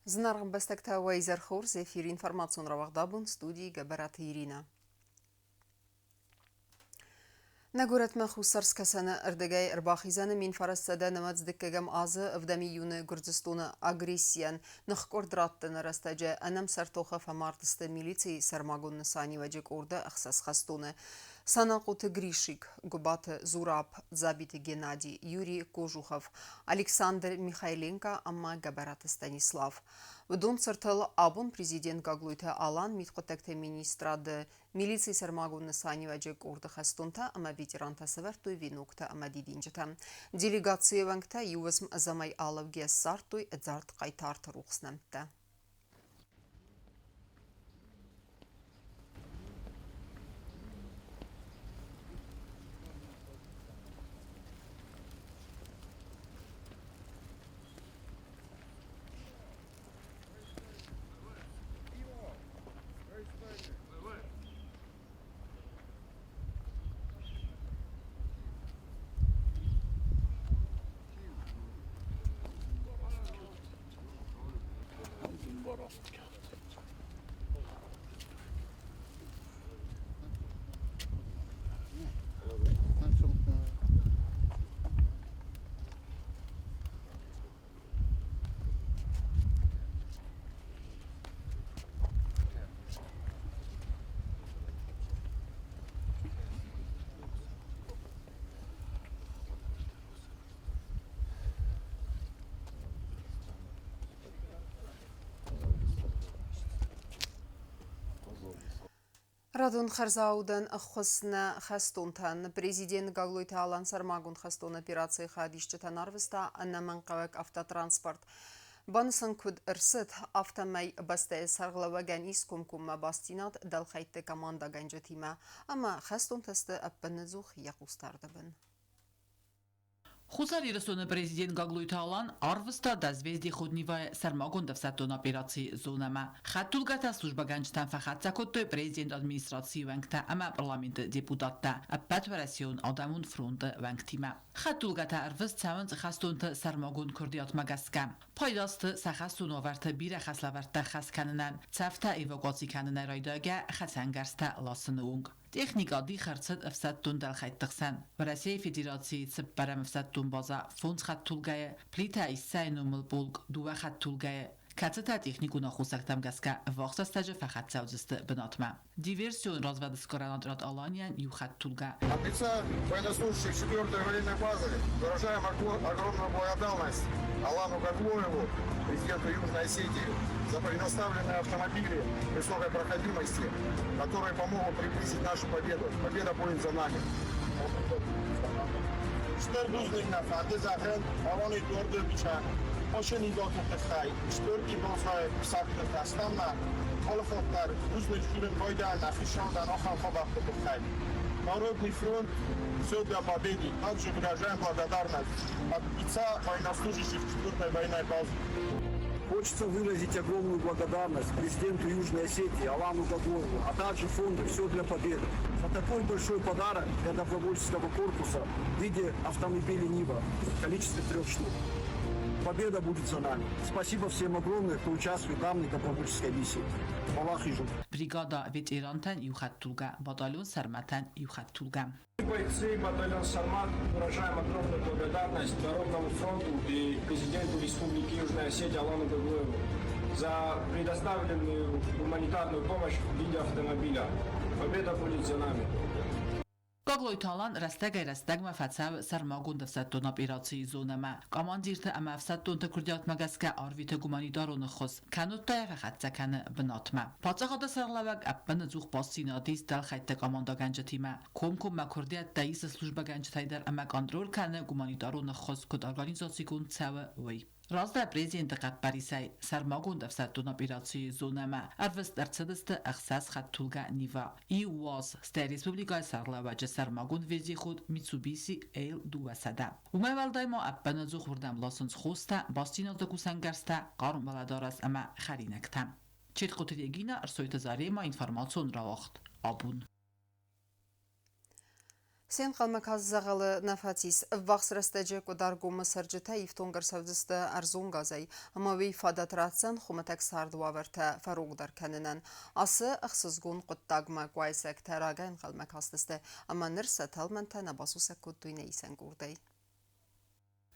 Зынаргъ ӕмбӕстӕгтӕ, уӕ изӕр хорз! Эфиры информацион рауагъд абон студийы Гӕбӕраты Иринӕ. Нӕ горӕтмӕ хуссар-скӕсӕны ӕрдӕгӕй ӕрбахизӕны 1990 дыккӕгӕм азы ӕвдӕм июны Гуырдзыстоны агрессийӕн ныхкъуырд раттыны рӕстӕджы ӕнӕмсӕр тохы фӕмард сты милицийы сӕрмагонд нысаниуӕджы къорды ӕхсӕз хӕстоны. Санахъоты Гришик, Гуыбаты Зураб, Дзабиты Геннадий, Юрий Кожухов, Александр Михайленко ӕмӕ Гӕбӕраты Станислав. Уыдон цыртыл абон президент Гаглойты Алан мидхъуыддӕгты министрады Милицийы сӕрмагонд нысаниуӕджы къорды хӕстонтӕ ӕмӕ ветерантӕ сӕвӕрдтой веноктӕ ӕмӕ дидинджытӕ. Делегацийы уӕнгтӕ иу уысм ӕдзӕмӕй алӕугӕ ссардтой ӕдзард хъайтарты рухс нӕмттӕ. Радон хӕрзаудӕн ӕххуыс нӕ хӕстонтӕн. Президент Гаглойты Алан сӕрмагонд хӕстон операцийы хайадисджытӕн арвыста ӕнӕмӕнгхъӕуӕг автотранспорт. Банысан куыд ӕрцыд, афтӕмӕй бӕстӕйы сӕргълӕууӕгӕн ис комкоммӕ бастдзинад дӕлхӕйтты командӕгӕнджытимӕ ӕмӕ хӕстонтӕ сты ӕппынӕдзух йӕ хъусдарды бын. Хуссар Ирыстоны президент Гаглойты Алан арвыста «До звезды Ходневая» сӕрмагонд ӕфсӕддон операцийы зонӕмӕ. Хӕдтулгӕтӕ службӕгӕнджытӕн фӕхӕццӕ кодтой президент администрацийы уӕнгтӕ ӕмӕ парламенты депутаттӕ Ӕппӕтуӕрӕсеон адӕмон фронты уӕнгтимӕ. Хӕдтулгӕтӕ ӕрвыст цӕуынц хӕстонты сӕрмагонд куырдиатмӕ гӕсгӕ. Пайда сты сӕ хӕстон уавӕрты бирӕ хӕслӕвӕрдтӕ хӕс кӕнынӕн, цӕфтӕ эвакуаци кӕнынӕй райдайгӕ хӕцӕнгӕрзтӕ ласыны онг. Техникӕ дих ӕрцыд ӕфсӕддон дӕлхӕйтты хсӕн. Уӕрӕсейы Федерацийы цыппӕрӕм ӕфсӕддон базӕ фондз хӕдтулгӕйы, Плиты Иссӕйы номыл полк дыууӕ хӕдтулгӕйы, кӕцытӕ техникон аххосӕгтӕм гӕсгӕ ӕввахс рӕстӕджы фӕхӕццӕ уыдзысты бынатмӕ. Диверсион развӕдсгарӕн отряд Аланийӕн иу хӕдтулгӕ. От лица военнослужащих 4-й военной базы выражаем огромную благодарность Алану Гаглоеву, президенту Южной Осетии, за предоставленные автомобили высокой проходимости, которые помогут приблизить нашу победу. Победа будет за нами. Стыр бузныг нӕ фӕнды зӕгъын Аланы Георгиевичӕн, Ошенидоты тыххӕй, Стыр Ибонхайы писателы фӕстӕмӕ, алыхатт дӕр бузныг дзурын райдайӕн нӕ хицауадӕн ахӕм хабӕртты тыххӕй. Народный фронт «Все для победы» также выражаем благодарность от лица военнослужащих 4-й военной базы. Хочется выразить огромную благодарность президенту Южной Осетии Алану Гаглоеву, а также фонду «Все для победы» за такой большой подарок для добровольческого корпуса в виде автомобиля «Нива» в количестве трех штук. Победа будет за нами. Спасибо всем огромное, кто участвует в данной добровольческой миссии. Аллах и Бригада ветерантӕн иу хӕдтулгӕ, батальон Сӕрмӕтӕн иу хӕдтулгӕ. Бойцы батальон «Сармат» выражаем огромную благодарность Народному фронту и президенту Республики Южная Осетия Алану Гаглоеву за предоставленную гуманитарную помощь в виде автомобиля. Победа будет за нами. Гаглойты Алан рӕстӕгӕй-рӕстӕгмӕ фӕцӕуы сӕрмагонд ӕфсӕддон операцийы зонӕмӕ. Командирты ӕмӕ ӕфсӕддонты куырдиатмӕ гӕсгӕ арвиты гуманитарон ӕххуыс, кӕннод та йӕ фӕхӕццӕ кӕны бынатмӕ. Паддзахады сӕргълӕууӕг ӕппынӕдзух бастдзинад ис дӕлхӕйтты командӕгӕнджытимӕ. Комкоммӕ куырдиӕттӕ исы службӕгӕнджытӕй дӕр ӕмӕ контроль кӕны гуманитарон ӕххуыс куыд организацигонд цӕуы, уый. Раздӕр президенты хъӕппӕрисӕй сӕрмагонд ӕфсӕддон операцийы зонӕмӕ ӕрвыст ӕрцыдысты ӕхсӕз хӕдтулгӕ Нива, иу УАЗ, стӕй республикӕйы сӕргълӕууӕджы сӕрмагонд вездеход Mitsubishi L200. Уымӕй уӕлдай ма ӕппынӕдзух уырдӕм ласынц хостӕ, бастдзинады кусӕнгӕрзтӕ, хъарм уӕлӕдарӕс ӕмӕ хӕринӕгтӕ. Четкъуты Регина, Ӕрсойты Зарема, информацион рауагъд. Абон. Се нхъӕлмӕ каст дзӕгъӕлы нӕ фӕцис. Ӕввахс рӕстӕджы Къуыдаргомы цӕрджытӕ ифтонг ӕрцӕудзысты ӕрдзон газӕй ӕмӕ уый фадат ратдзӕн хуымӕтӕг царды уавӕртӕ фӕрогдӕр кӕнынӕн. Ацы ӕхсызгон хъуыддагмӕ къуайсӕгтӕ рагӕй ӕнхъӕлмӕ кастысты ӕмӕ ныр сӕ тӕлмӕнтӕ нӕ басусӕг кодтой нӕ исӕн къордӕй.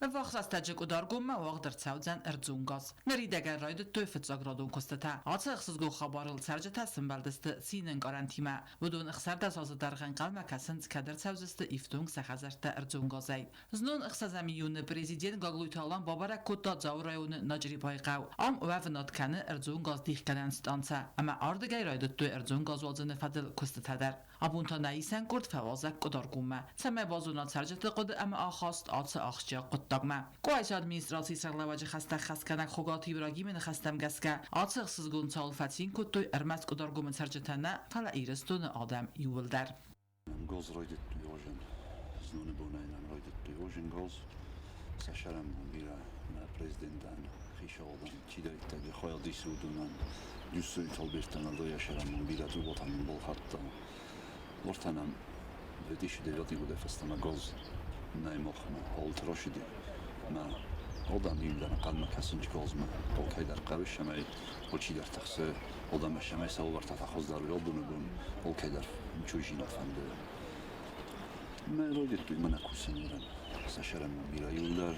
Ӕввахс рӕстӕджы Къуыдаргоммӕ уагъд ӕрцӕудзӕн ӕрдзон газ. Ныридӕгӕн райдыдтой фыццаградон куыстытӕ. Ацы ӕхсызгон хабарыл цӕрджытӕ сӕмбӕлдысты цины ӕнкъарӕнтимӕ. Уыдон 16 азы дӕргъы ӕнхъӕлмӕ кӕсынц, кӕд ӕрцӕудзысты ифтонг сӕ хӕдзӕрттӕ ӕрдзон газӕй. Знон 6 июны президент Гаглойты Алан бабӕрӕг кодта Дзауы районы Начърипайы хъӕу. Ам уӕвынад кӕны ӕрдзон газ дихгӕнӕн станцӕ ӕмӕ ардыгӕй райдыдтой ӕрдзон газ уадзыны фӕдыл куыстытӕ дӕр. Абон та нӕ исӕн къорд фӕуазӕг Къуыдаргоммӕ, цӕмӕй базона цӕрджыты хъуыды ӕмӕ ахаст ацы ахсджиаг хъуыддагмӕ. Къуайсы администрацийы сӕргълӕууӕджы хӕстӕ хӕсгӕнӕг Хуыгаты Ибрагимы ныхӕстӕм гӕсгӕ, ацы ӕхсызгон цауыл фӕцин кодтой ӕрмӕст Къуыдаргомы цӕрджытӕ нӕ, фӕлӕ Ирыстоны адӕм иууылдӕр. Газ райдыдтой уазӕн. Зноны бонӕй нӕм райдыдтой уазӕн газ. Сӕ сӕрӕнбон бирӕ нӕ президентӕн, хицауадӕн, чидӕриддӕр йӕ хайад исы, уыдонӕн. Джуссойы Талбертӕн ӕрдӕйӕ сӕрӕнбон бирӕ трубатӕ нын балхӕдта. Уӕртӕ нӕм 2009 годӕй фӕстӕмӕ газ нӕй махмӕ, алты ращыди. Мӕ адӕм иуылдӕр ӕнхъӕлмӕ кӕсынц газмӕ. Алкӕйдӕр хъӕуы, цӕмӕй алчидӕр тыхсы, адӕммӕ цӕмӕй сӕ уавӕртӕ фӕхуыздӕр уой абоны бон, алкӕйдӕр чужинад фӕнды. Мӕ райдыдтой мӕнӕ кусын уырӕн. Сӕ сӕрӕнбон бирӕ иуылдӕр.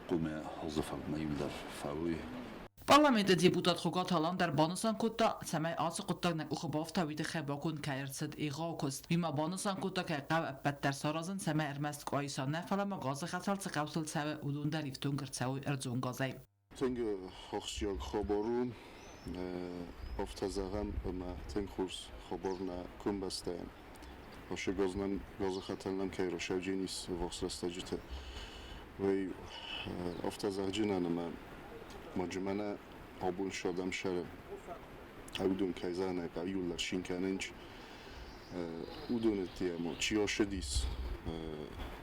Хъуамӕ алцыфӕрдмӕ иуылдӕр фӕуой. Парламенты депутат Хуыгаты Алан дӕр банысан кодта, цӕмӕй ацы хъуыддаг нӕ къухы бафта, уый тыххӕй баконд кӕй ӕрцыд егъау куыст. Уый ма банысан кодта, кӕй хъӕуы ӕппӕт дӕр саразын, цӕмӕй ӕрмӕст Къуайса нӕ, фӕлӕ ма газы хӕтӕл цы хъӕутыл цӕуы, уыдон дӕр ифтонг ӕрцӕуой ӕрдзон газӕй. Тынг ахсджиаг хабар у, афтӕ зӕгъӕм, ӕмӕ тынг хорз хабар нӕ комбӕстӕйӕн. Ашы газ нӕм, газы хӕтӕл нӕм кӕй рашӕвджен ис ӕввахс рӕстӕджыты, уый афтӕ зӕгъджынӕн ӕмӕ ма мӕнӕ абон садӕм сӕры уыдон кӕй зӕгъын ӕй иууылдӕр цин кӕнынц. Уыдоны ӕдде ма чи ашыдис,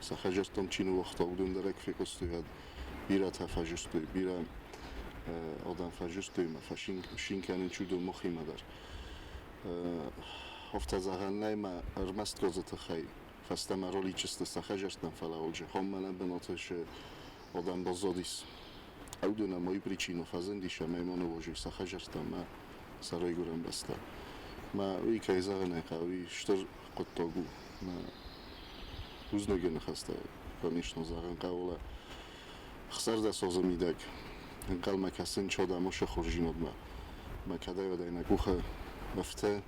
сӕ хӕдзӕрттӕм чи ныууагъта, уыдон дӕр ӕй фехъуыстой, уӕд бирӕтӕ фӕзыстой, бирӕ адӕм фӕзыстой ӕмӕ фӕцин кӕнынц уыдон махимӕ дӕр. Афтӕ зӕгъӕн нӕй ма ӕрмӕст газы тыххӕй фӕстӕмӕ роличысты сӕ хӕдзӕрттӕм, фӕлӕ Олджихонмӕ нӕ бынаты шы адӕм баззадис. Уыдон ӕмӕ уый причина фӕзындис ӕмӕ ма ныууадзой сӕ хӕдзӕрттӕм ӕмӕ сӕ райгуырӕн бӕстӕ. Мӕ уый, кӕй зӕгъын ӕй хъӕуы, уый стыр хъуыддаг у. Мӕ бузныджы ныхӕстӕ, конечно, зӕгъын хъӕуы 16 азы мидӕг ӕнхъӕлмӕ кӕсын Чадамосы хорздзинадмӕ. Мӕ кӕдӕй-уӕдӕй нӕ къухы ӕфты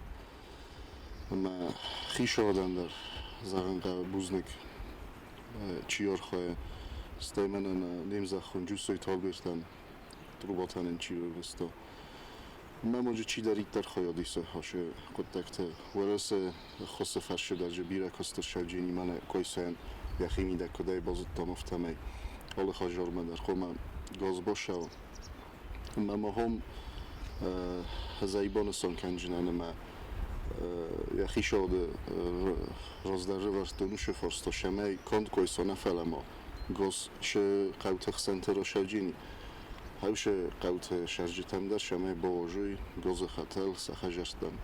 ӕмӕ хицауадӕн дӕр зӕгъын хъӕуы бузныг, чи архайы, стӕй мӕнӕн не мзӕххон Джусойты Альбертӕн, трубатӕн ын чи рарвыста. Мӕ ноджы чидӕриддӕр хайад исы ацы хъуыддӕгты. Уӕрӕсе ӕххуысы фӕрсыдӕджы бирӕ куысты сӕвджени мӕнӕ Койсайӕн йӕхимидӕг куыдӕй базыдтам, афтӕмӕй алы хӕдзармӕ дӕр хъуамӕ газ басӕуа. Ӕмӕ махом ӕз ӕй банысан кӕнджынӕн ӕмӕ йӕ хицауады раздӕр ӕвӕрдтон уыцы фарста, цӕмӕй канд Койса нӕ, фӕлӕ ма газ шы хъӕуты хсӕнты рашӕвджени. Хъӕусы хъӕуты цӕрджытӕм дӕр цӕмӕй бауарзой газы хӕтӕл сӕ хӕдзӕрттӕм.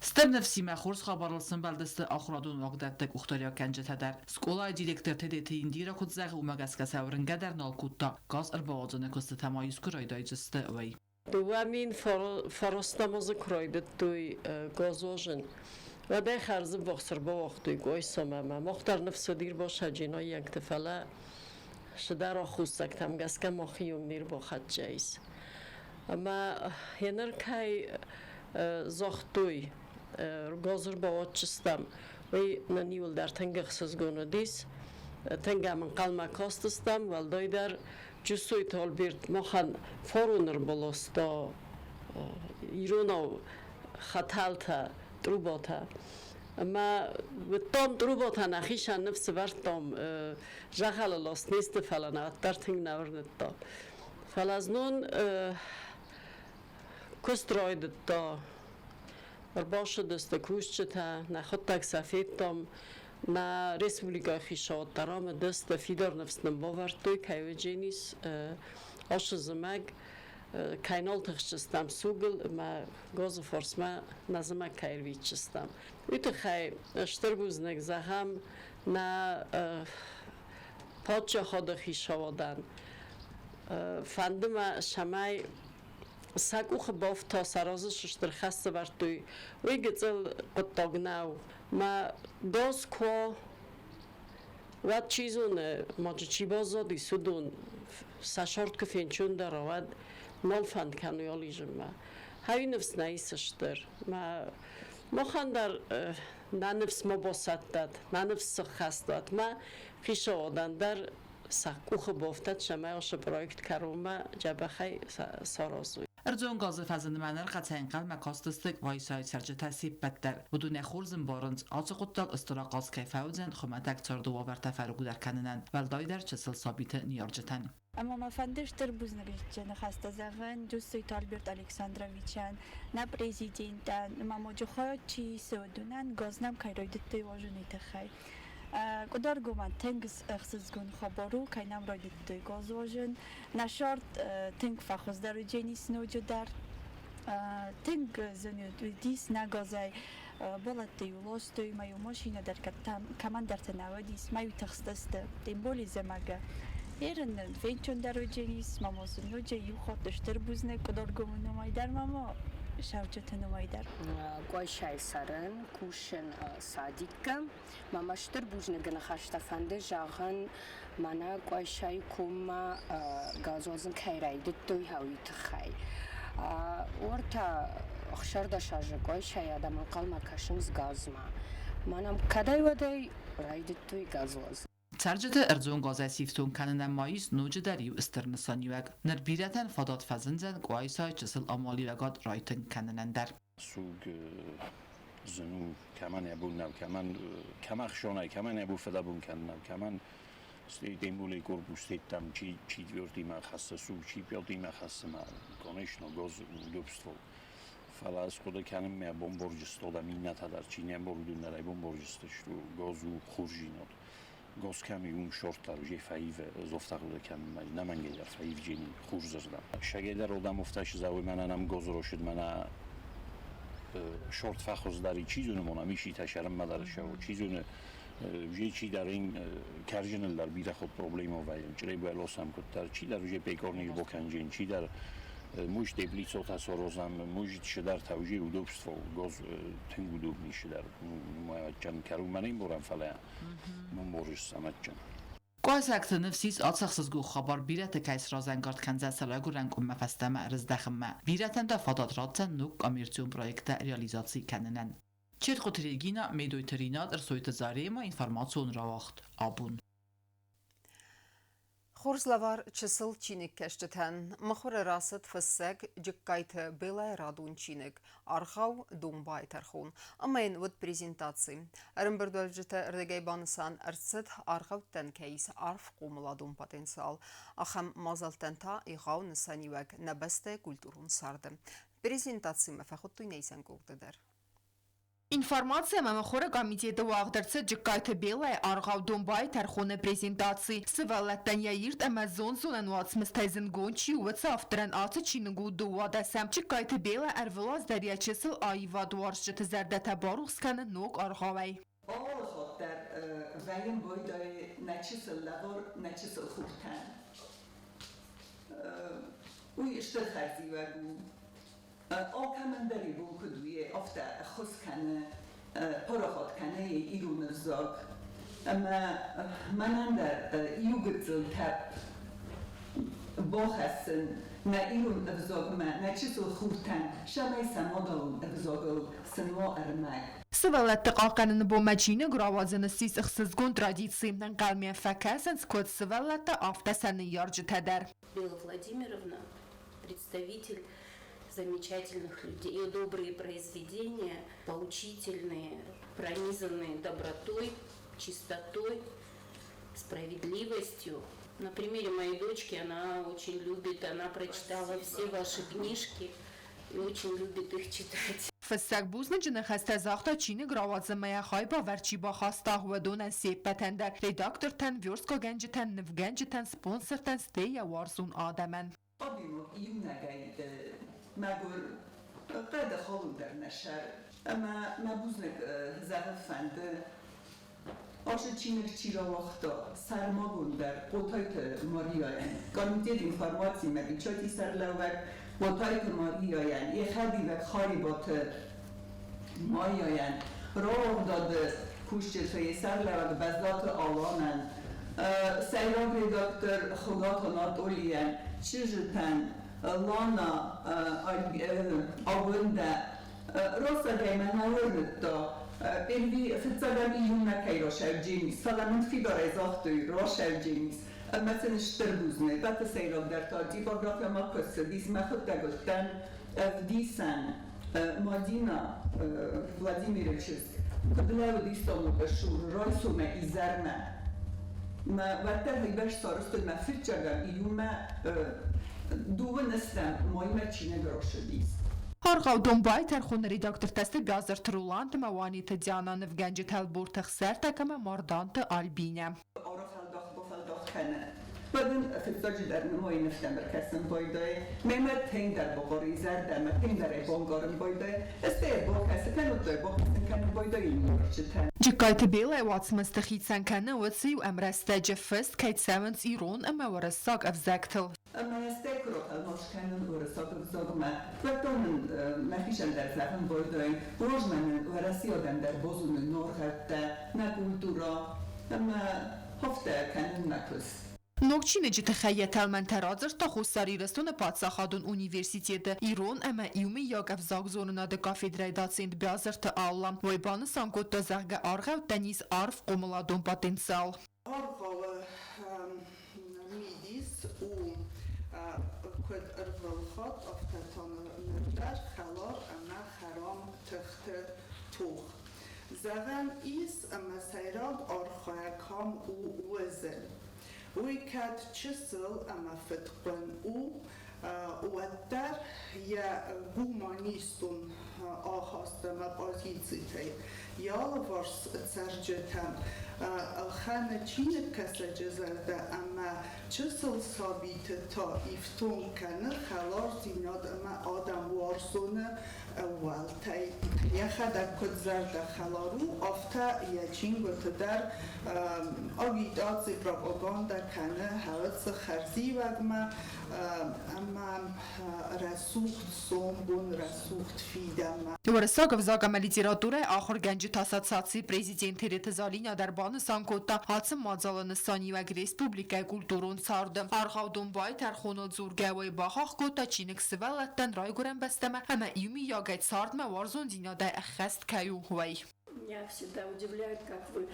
Стыр ныфсимӕ хорз хабарыл сӕмбӕлдысты ахуырадон уагдӕтты къухдариуӕггӕнджытӕ дӕр. Скъолайы директор Тедеты Индира куыд зӕгъы, уымӕ гӕсгӕ сӕ уырнгӕ дӕр нал кодта, газ ӕрбауадзыны куыстытӕ ма искуы райдайдзысты, уый. 2009 азы куы райдыдтой газуазын, уӕдӕй хӕрзы бӕхц ӕрбауагътой Къуайсамӕ ӕмӕ мах дӕр ныфс уыд ирбасаджы фӕлӕ цыдӕр аххосӕгтӕм гӕсгӕ махи онг не рбахӕццӕ ис. Ӕмӕ еныр кӕй загътой, газ ӕрбауадздзыстӕм, уый нын иуылдӕр тынг ӕхсызгон уыдис. Тынг ӕм ӕнхъӕлмӕ кастыстӕм, уӕлдайдӕр Джусойты Альберт махӕн фарон ӕрбаласта иронау хӕтӕлтӕ, трубатӕ. Ӕмӕ уыдтам трубатӕ нӕхицӕн ныфс ӕвӕрдтам, дзӕгъӕлы ласт не сты, фӕлӕ нӕ уӕддӕр тынг нӕ уырныдта. Фӕлӕ знон куыст райдыдта, ӕрбацыдысты кусджытӕ, нӕхуыдтӕг сӕ федтам, нӕ республикӕйы хицауад дӕр ам уыдысты, фидар ныфс нын бавӕрдтой, кӕй уыдженис ацы зымӕг. Кӕй нал тыхсдзыстӕм сугыл ӕмӕ газы фарсмӕ нӕ зымӕг кӕй ӕрвитдзыстӕм. Уый тыххӕй стыр бузныг зӕгъӕм нӕ паддзахады хицауадӕн. Фӕнды мӕ, цӕмӕй сӕ къухы бафта, сӕ разы цы стыр хӕс сӕвӕрдтой, уый гыццыл хъуыддаг нӕу. Мӕ газ куы уӕд чи зоны, ма чи баззадис, уыдон сӕ сӕрд куы фенчондӕр, уӕд нал фӕнд кӕной ализынмӕ. Хӕй ныфс нӕ ис стыр. Мӕ махӕн дӕр нӕ ныфс ма басӕттӕд, нӕ ныфс сыххӕстуат. Мӕ хицауадӕн дӕр сӕ къухы бафтӕд, цӕмӕй ацы проект кӕронмӕ дзӕбӕхӕй саразой. Ӕрдзон газы фӕзындмӕ ныр ӕнхъӕлмӕ кастысты Къуайсайы цӕрджытӕ се ппӕт дӕр. Уыдонӕй хорз ӕмбарынц, ацы хъуыддаг стыр ахъаз кӕй фӕуыдзӕн хуымӕтӕг царды уавӕртӕ фӕрогдӕр кӕнынӕн, уӕлдайдӕр чысыл сабиты ныййарджытӕн. Ӕмӕ мӕ фӕнды стыр бузныгджы ныхӕстӕ зӕгъын Джуссойты Альберт Александровичӕн, нӕ президентӕн, ӕмӕ ноджы чи исы, уыдонӕн газ нӕм кӕй райдыдтой уарзыны тыххӕй. Къуыдаргомӕн тынг ӕхсызгон хабар у, кӕй нӕм райдыдтой газ уарзын. Нӕ сӕрд тынг фӕхуыздӕр уыдзӕнис ноджыдӕр. Тынг зын уыдис нӕ газӕй бӕлӕтты-иу ластой, ӕмӕ-иу машинӕ дӕр кӕмӕндӕрты нӕ уыдис, ма-иу тыхстысты. Тем более зымӕгы. Ерын фенчондӕр уыдзӕнис, ма ма сын ноджы иу хатт стыр бузныг Къуыдаргомы номӕй дӕр ма ма сӕрджыты номӕй дӕр. Къуайсайы цӕрын, кусын садиккы. Мӕ мӕ стыр бузныгы ныхӕстӕ фӕнды зӕгъын, мӕнӕ Къуайсайы коммӕ газуадзын кӕй райдыдтой, уый тыххӕй. Уӕртӕ 16 азы Къуайсайы адӕм ӕнхъӕлмӕ кӕсынц газмӕ. Мӕнӕ кӕдӕй-уӕдӕй райдыдтой газуадзын. Цӕрджыты ӕрдзон газӕй сифтонг кӕнынӕн ма ис ноджыдӕр иу стыр нысаниуӕг. Ныр бирӕтӕн фадат фӕзындзӕн Къуайсайы чысыл амалиуӕгад райтынг кӕнынӕн дӕр. Суг зын у, кӕмӕн йӕ бон нӕу, кӕмӕн кӕмӕ хсонӕй, кӕмӕн йӕ бон фыдӕбон кӕнын нӕу, кӕмӕн тем корпус тедтам, чи четвертыймӕ хӕссы суг, чи пятыймӕ хӕссы мӕ, конечно, газ удобство. Фӕлӕ ӕз хъуыды кӕнын, мӕ бомборджысты адӕм иннӕтӕ дӕр, чи не мбары, уыдон дӕр ӕй бомборджысты сты, газ у хорздзинад. Газ кӕм и, уым шорт дӕр уже фӕивы, ӕз афтӕ хъуыды кӕнын, нӕмӕнгӕй дӕр фӕивджени хорзырдӕм. Сӕгӕй дӕр одам офтӕ зауй, мӕнӕ нӕм газ росыд, мӕнӕ шорт фӕхуыздӕр и, чи зоны, мона мишитӕ сӕрынмӕ дӕр ссӕуы, чи зоны, уже чидӕр ин кӕрджыныл дӕр бирӕ ход проблема вӕййы, чъырӕй уӕлосӕм куыддӕр, чидӕр уже пекорник бокӕнджын, чидӕр муж теплицотӕ сорозам, муж чидӕртӕ уже удобство, газ тынг удобный чидӕр, адджын кӕрунмӕ не мборӕм, фӕлӕ мборыс самадджын. Къуайсӕгты ныфс ис ацы ӕхсызгон хабар бирӕты кӕй сразӕнгард кӕндзӕн сӕ райгуырӕн къуыммӕ фӕстӕмӕ ӕрыздӕхынмӕ. Бирӕтӕн та фадат ратдзӕн ног коммерцион проекттӕ реализаци кӕнынӕн. Четхъуты Регина, Медойты Ринат, Ӕрсойты Зарема, информацион рауагъд «Абон». Хорз лӕвар чысыл чиныгкӕсджытӕн. Мыхуыры рацыд фыссӕг Джыккайты Белӕйы радон чиныг «Аргъау Домбайы тӕрхон» ӕмӕ йын уыд презентаци. Ӕрӕмбырдуӕвджыты ӕрдӕгӕй банысан ӕрцыд, аргъӕуттӕн кӕй ис арф хъомыладон потенциал. Ахӕм мадзӕлттӕн та егъау нысаниуӕг нӕ бӕстӕйы культурон царды. Презентацимӕ фӕхуыдтой нӕ исӕн къорды дӕр. Информаци ӕмӕ мыхуыры комитеты уагъд ӕрцыд Джыккайты Белӕйы аргъау «Домбайы тӕрхон»-ы презентаци. Сывӕллӕттӕн йӕ ирд ӕмӕ зондзонӕн уацмыстӕй зындгонд чи у, уыцы авторӕн ацы чиныг у 12-ӕм. Джыккайты Белӕ ӕрвылаз дӕр йӕ чысыл аивадуарзджыты зӕрдӕтӕ барухс кӕны ног аргъауӕй. Алы хатт дӕр вӕййӕм байдайы нӕ чысыл лӕвар, нӕ чысыл хуртӕн. Уый стыр хӕрзиуӕг у. Алкӕмӕн дӕр йӕ бон куыд у, афтӕ ӕххуыс кӕны, парахат кӕны йӕ ирон ӕвзаг. Ӕмӕ мӕнӕн дӕр иу гыццыл тӕпп бахӕссын нӕ ирон ӕвзагмӕ, нӕ чысыл хуртӕн, цӕмӕй сӕ мадӕлон ӕвзагыл сын уа ӕрмӕг. Сывӕллӕтты хъахъхъӕныны бонмӕ чиныг рауадзын ссис ӕхсызгон традици. Ӕнхъӕлмӕ фӕкӕсынц куыд сывӕллӕттӕ, афтӕ сӕ ныййарджытӕ дӕр. Белла Владимировна представитель замечательных людей. Ее добрые произведения, поучительные, пронизанные добротой, чистотой, справедливостью. На примере моей дочки, она очень любит, она прочитала все ваши книжки и очень любит их читать. Фыссӕг бузныджы ныхӕстӕ загъта чиныг рауадзынмӕ йӕ хайбавӕрд чи бахаста, уыдонӕн се ппӕтӕн дӕр: редактортӕн, версткагӕнджытӕн, нывгӕнджытӕн, спонсортӕн, стӕй йӕ уарзон адӕмӕн. Адӕймаг иунӕгӕй мӕгуыр хъӕды халон дӕр нӕ сӕры. Ӕмӕ мӕ бузныг зӕгъын фӕнды, ацы чиныг чи рауагъта, сӕрмагонддӕр Хъотайты Марияйӕн, комитет информациимӕ печати сӕргълӕууӕг Хъотайты Марияйӕн, йӕ хӕдивӕг Харебаты Майяйӕн, рауагъдады кусджыты йӕ сӕргълӕууӕг Бӕззаты Аланӕн, сӕйраг редактор Хуыгаты Анатолийӕн, чызджытӕн Лана Агуындӕ, Росагӕй мӕ нӕ уырныдта, Перви фыццагӕм июнмӕ кӕй расӕвдженис, фӕлӕ мын фидарӕй загътой, расӕвдженис. Ӕмӕ сын стыр бузныг. Ӕппӕты сӕйрагдӕр та типографиямӕ куы цыдис, мӕхуыдтӕг уыдтӕн ӕвдисӕн Мадина Владимиры чызг, куыд лӕууыдис станокы цур райсомӕй изӕрмӕ. Мӕ уӕддӕр уыйбӕрц сарӕзтой мӕ фыццагӕм июнмӕ дыууын ӕстӕм маймӕ чиныг рацыдис. Аргъау Домбай тӕрхоны редактортӕ сты Бязырты Роланд ӕмӕ Уаниты Диана, нывгӕнджытӕ Ӕлборты Ӕхсӕртӕг ӕмӕ Марданты Альбинӕ. Арафӕлдах-бафӕлдах кӕны. Уӕд ын фыццаджыдӕр нымайы нывтӕм ӕркӕсын байдайы, мемӕ тынгдӕр бахъары зӕрдӕмӕ, тынгдӕр ӕй бангарын байдайы, стӕй йӕ бакӕсы, кӕннод та йӕ бакӕсын кӕнын байдайы ныййарджытӕн. Джыккайты Белӕ уацмысты хицӕн кӕны уыцы-иу ӕмрӕстӕджы фыст кӕй цӕуынц ирон ӕмӕ уырыссаг ӕвзӕгтыл. Ӕмӕ стӕй куы ратӕлмац кӕнын уырыссаг ӕвзагмӕ, уӕд та нын мӕхицӕн дӕр зӕгъын байдайын, размӕ нын Уӕрӕсейы адӕм дӕр базоной нӕ аргъӕуттӕ, нӕ культурӕ ӕмӕ афтӕ кӕнын мӕ куыст. Ног чиныджы тыххӕй йӕ тӕлмӕнтӕ радзырдта Хуссар Ирыстоны паддзахадон университеты ирон ӕмӕ иумӕйаг ӕвзагзонынады кафедрӕйы доцент Биазырты Алла. Уый банысан кодта, зӕгъгӕ, аргъӕуттӕн ис арф хъомыладон потенциал. Аргъауы мидис у куыд ӕрвылхатт, афтӕ та ныр дӕр хӕлар ӕмӕ хӕрам тыхты тох. Зӕгъӕн ис, ӕмӕ сӕйраг архайӕг кӕм у уызын. Уый кӕд чысыл ӕмӕ фыдхъуын у, уӕддӕр йӕ гуманистон ахаст ӕмӕ позицитӕй йӕ алыварс цӕрджытӕм ӕлхӕны чиныгкӕсӕджы зӕрдӕ ӕмӕ чысыл сабиты та ифтонг кӕны хӕлардзинад ӕмӕ адӕмуарзоны ӕууӕлтӕй. Йӕхӕдӕг куыд зӕрдӕхӕлар у, афтӕ йӕ чингуыты дӕр агитаци, пропагандӕ кӕны хӕлцы хӕрзиуӕгмӕ ӕмӕ рӕсугъд сомбон, рӕсугъд фидӕнмӕ. Уырыссаг ӕвзаг ӕмӕ литературӕйы ахуыргӕнджыты ассоциацийы президент Тереты Залинӕ дӕр банысан кодта, ацы мадзалы нысаниуӕг республикӕйы культурон царды. Аргъау Домбайы тӕрхоныл дзургӕ уый бахахх кодта чиныг сывӕллӕттӕн райгуырӕн бӕстӕмӕ ӕмӕ иумийагӕй цардмӕ уарзондзинадӕй ӕххӕст кӕй у, уый. Меня всегда удивляет, как вы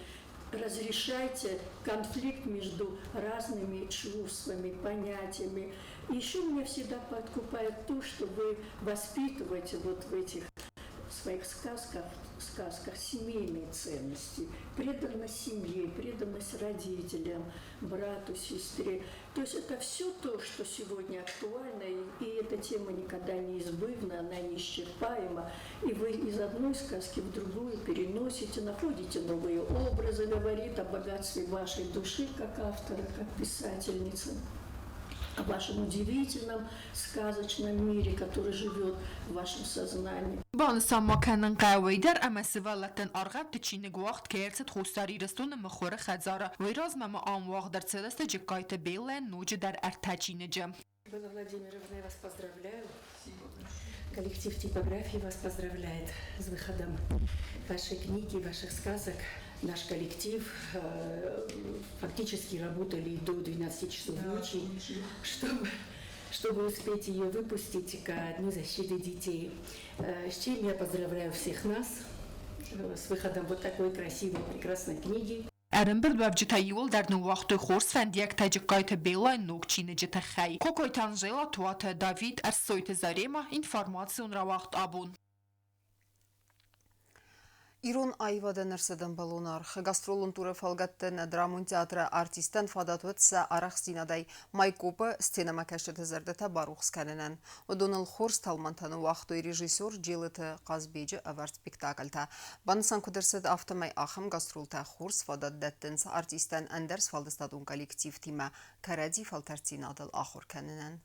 разрешаете конфликт между разными чувствами, понятиями. Еще меня всегда подкупает то, что вы воспитываете вот в этих своих сказках, сказках семейные ценности, преданность семье, преданность родителям, брату, сестре. То есть это все то, что сегодня актуально, и, и эта тема никогда не избывна, она неисчерпаема. И вы из одной сказки в другую переносите, находите новые образы, говорит о богатстве вашей души как автора, как писательницы о вашем удивительном сказочном мире, который живет в вашем сознании. Банысан ма кӕнын хъӕуы дӕр ӕмӕ сывӕллӕттӕн аргъӕутты чиныг уагъд кӕй ӕрцыд Хуссар Ирыстоны мыхуыры хӕдзары. Уый размӕ ма ам уагъд ӕрцыдысты Джыккайты Беллӕйӕн ноджыдӕр ӕртӕ чиныджы. Белла Владимировна, я вас поздравляю. Коллектив типографии вас поздравляет с выходом вашей книги, ваших сказок. Наш коллектив фактически работали до 12 часов ночи, чтобы успеть ее выпустить к Дню защиты детей. С чем я поздравляю всех нас с выходом вот такой красивой, прекрасной книги. Ӕрӕмбырдуӕвджытӕ иууылдӕр ныууагътой хорз фӕндиӕгтӕ Джыккайты Беллайы ног чиныджы тыххӕй. Кокойты Анжела, Туаты Давид, Ӕрсойты Зарема, информацион рауагъд абон. Ирон аивадӕн ӕрцыд ӕмбӕлон аргъ. Гастролон туры фӕлгӕтты нӕ драмон театры артисттӕн фадат уыд сӕ арӕхстдзинадӕй Майкопы сценӕмӕкӕсджыты зӕрдӕтӕ барухс кӕнынӕн. Уыдоныл хорз тӕлмӕнтӕ ныууагътой режиссер Джелыты Хъазбеджы ӕвӕрд спектакльтӕ. Банысан куыд ӕрцыд, афтӕмӕй ахӕм гастролтӕ хорз фадат дӕттынц артисттӕн ӕндӕр сфӕлдыстадон коллективтимӕ кӕрӕдзи фӕлтӕрддзинадыл ахуыр кӕнынӕн.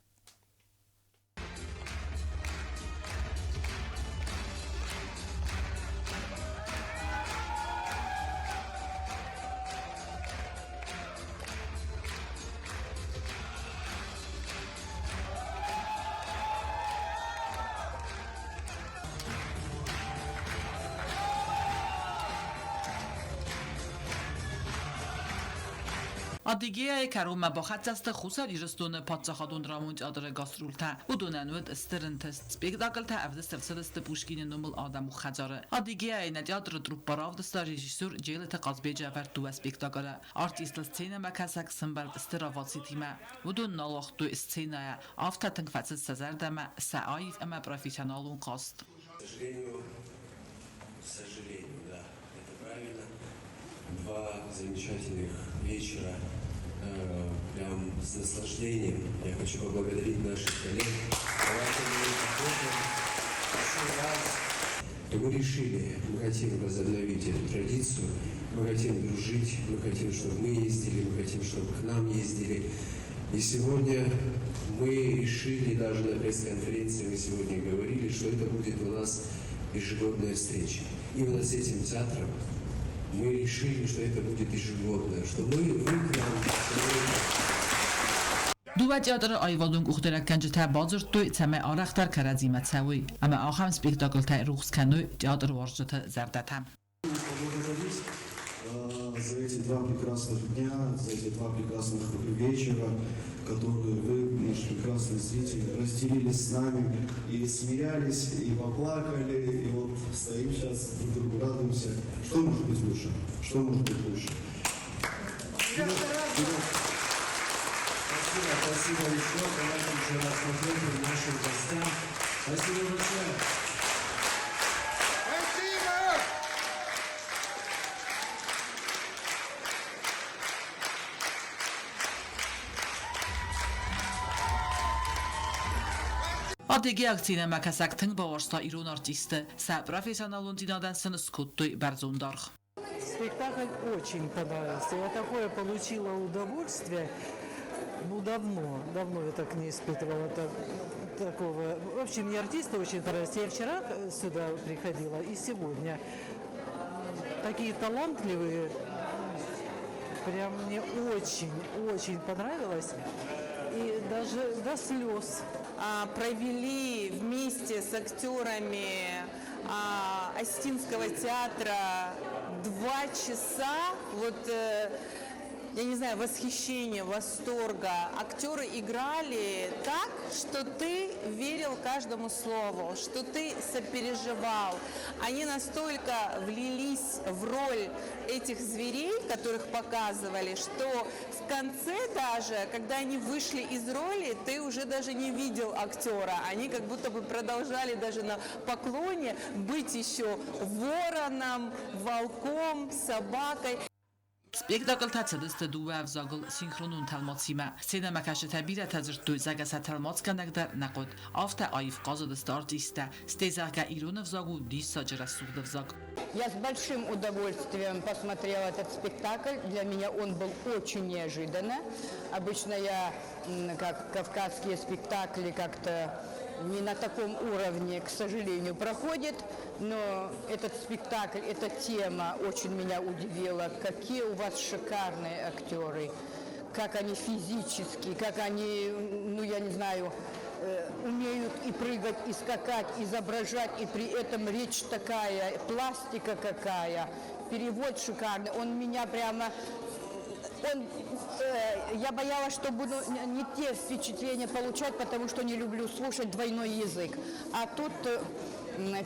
Адыгеяйы кӕронмӕ бахӕццӕ сты Хуссар Ирыстоны паддзахадон драмон театры гастрольтӕ. Уыдонӕн уыд стыр ӕнтыст. Спектакльтӕ ӕвдыст ӕрцыдысты Пушкины номыл адӕмы хӕдзары. Адыгеяйы нӕ театры труппа равдыста режиссер Джелыты Хъазбеджы ӕвӕрд дыууӕ спектаклы. Артисттыл сценӕмӕкӕсӕг сӕмбӕлд стыр овацитимӕ. Уыдон нал уагътой сценӕйӕ, афтӕ тынг фӕцыд сӕ зӕрдӕмӕ сӕ аив ӕмӕ профессионалон хъазт. К сожалению, к сожалению, да, это правильно. Два замечательных вечера, э, прям с наслаждением. Я хочу поблагодарить наших коллег. Давайте мы похлопаем еще раз. И мы решили, мы хотим возобновить эту традицию, мы хотим дружить, мы хотим, чтобы мы ездили, мы хотим, чтобы к нам ездили. И сегодня мы решили, даже на пресс-конференции мы сегодня говорили, что это будет у нас ежегодная встреча. Именно с этим театром мы решили, что это будет ежегодно, что мы, вы к нам, что мы Дыууӕ театры аивадон къухдарӕггӕнджытӕ бадзырдтой, цӕмӕй арӕхдӕр кӕрӕдзимӕ цӕуой ӕмӕ ахӕм спектакльтӕ рухс кӕной театруарзджыты зӕрдӕтӕ. Поблагодарить э, за эти два прекрасных дня, за эти два прекрасных вечера, которые вы, наши прекрасные зрители, разделили с нами и смеялись, и поплакали, и вот стоим сейчас, друг другу радуемся. Что может быть лучше? Что может быть лучше? Вперед, вперед. Спасибо, спасибо еще. Давайте еще раз похлопаем нашим гостям. Спасибо большое. Спасибо! Адыгейаг сценӕмӕкӕсӕг тынг бауарзта ирон артистты. Сӕ профессионалондзинадӕн сын скодтой бӕрзонд аргъ. Спектакль очень понравился. Я такое получила удовольствие. Ну, давно, давно я так не испытывала так, такого. Вообще, мне артисты очень понравились. Я вчера сюда приходила и сегодня. Такие талантливые. Прям мне очень, очень понравилось. И даже до слез. Провели вместе с актерами Осетинского театра 2 часа вот, я не знаю, восхищения, восторга. Актеры играли так, что ты верил каждому слову, что ты сопереживал. Они настолько влились в роль этих зверей, которых показывали, что в конце даже, когда они вышли из роли, ты уже даже не видел актера. Они как будто бы продолжали даже на поклоне быть еще вороном, волком, собакой. Спектакльтӕ цыдысты дыууӕ ӕвзагыл синхронон тӕлмацимӕ. Сценӕмӕкӕсджытӕ бирӕтӕ дзырдтой, зӕгъгӕ сӕ тӕлмацгӕнӕг дӕр нӕ хъуыд. Афтӕ аив хъазыдысты артисттӕ. Стӕй, зӕгъгӕ, ирон ӕвзаг у диссаджы рӕсугъд ӕвзаг. Я с большим удовольствием посмотрела этот спектакль. Для меня он был очень неожиданно. Обычно я, как кавказские спектакли, как-то не на таком уровне, к сожалению, проходит. Но этот спектакль, эта тема очень меня удивила. Какие у вас шикарные актеры. Как они физически, как они, ну я не знаю, умеют и прыгать, и скакать, изображать, и при этом речь такая, пластика какая, перевод шикарный. Он меня прямо он, я боялась, что буду не те впечатления получать, потому что не люблю слушать двойной язык. А тут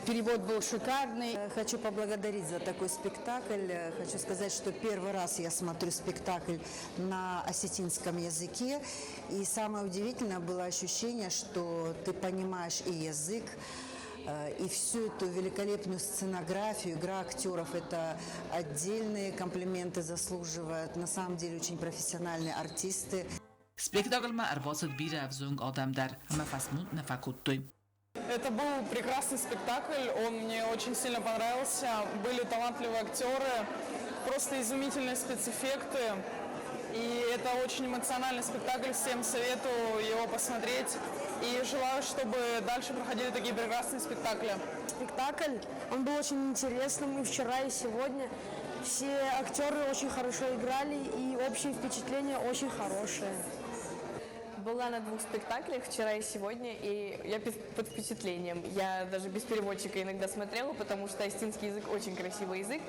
перевод был шикарный. Хочу поблагодарить за такой спектакль. Хочу сказать, что первый раз я смотрю спектакль на осетинском языке. И самое удивительное было ощущение, что ты понимаешь и язык, и всю эту великолепную сценографию, игра актеров – это отдельные комплименты заслуживают. На самом деле очень профессиональные артисты. Спектакльмӕ ӕрбацыд бирӕ ӕвзонг адӕм дӕр ӕмӕ фӕсмон нӕ фӕкодтой. Это был прекрасный спектакль, он мне очень сильно понравился. Были талантливые актеры, просто изумительные спецэффекты. И это очень эмоциональный спектакль, всем советую его посмотреть. И желаю, чтобы дальше проходили такие прекрасные спектакли. Спектакль, он был очень интересным и вчера, и сегодня. Все актеры очень хорошо играли, и общее впечатление очень хорошее. Была на двух спектаклях вчера и сегодня, и я под впечатлением. Я даже без переводчика иногда смотрела, потому что осетинский язык очень красивый язык,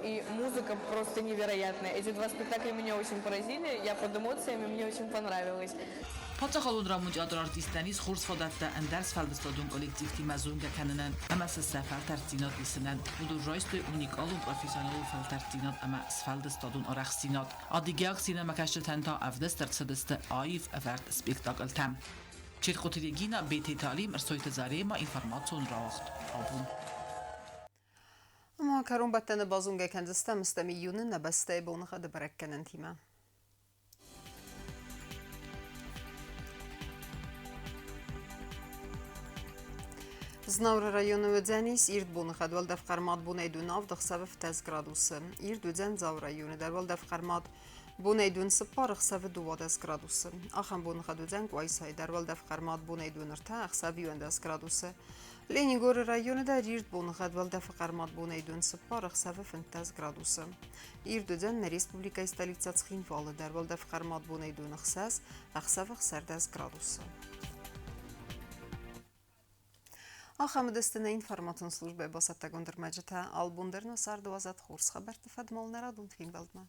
и музыка просто невероятная. Эти два спектакля меня очень поразили, я под эмоциями, мне очень понравилось. Паддзахадон драмон театры артисттӕн ис хорз фадӕттӕ ӕндӕр сфӕлдыстадон коллективтимӕ зонгӕ кӕнынӕн ӕмӕ сӕ сӕ фӕлтӕрддзинад исынӕн. Уыдон райстой уникалон профессионалон фӕлтӕрддзинад ӕмӕ сфӕлдыстадон арӕхстдзинад. Адыгеаг синемӕкӕсджытӕн та ӕвдыст ӕрцыдысты аив ӕвӕрд спектакльтӕ. Чертхъоты Регина, Бететы Алим, Ӕрсойты Зарема, информацион рауагъд абон. Ӕмӕ кӕронбӕттӕны базонгӕ кӕндзыстӕм стӕм июны нӕ бӕстӕйы боныгъӕды бӕрӕггӕнӕнтимӕ. Знауыры районы уыдзӕнис ирд боныгъӕд уӕлдӕф хъӕрмад бонӕй дун авд, ӕхсӕвы 17 градусы. Ирд уыдзӕн Дзауы районы дӕр уӕлдӕф хъӕрмад бонӕй дун цыппар, ӕхсӕвы 12 градусы. Ахӕм боныгъӕд уыдзӕн Къуайсайы дӕр уӕлдӕф хъӕрмад бонӕй дун ӕртӕ, ӕхсӕвы 11 градусы. Ленингоры районы дӕр ирд боныгъӕд уӕлдӕфы хъӕрмад бонӕй дун цыппар, ӕхсӕвы 15 градусы. Ирд уыдзӕн нӕ республикӕйы столицӕ Цхинвалы дӕр уӕлдӕф хъӕрмад бонӕй дун ӕхсӕз, ӕхсӕвы 16 градусы. Ахӕм уыдысты нӕ информацион службӕйы бацӕттӕгонд ӕрмӕджытӕ. Албон дӕр нӕ царды уадзӕд хорз хабӕртты фӕдмал нӕ радон фембӕлдмӕ.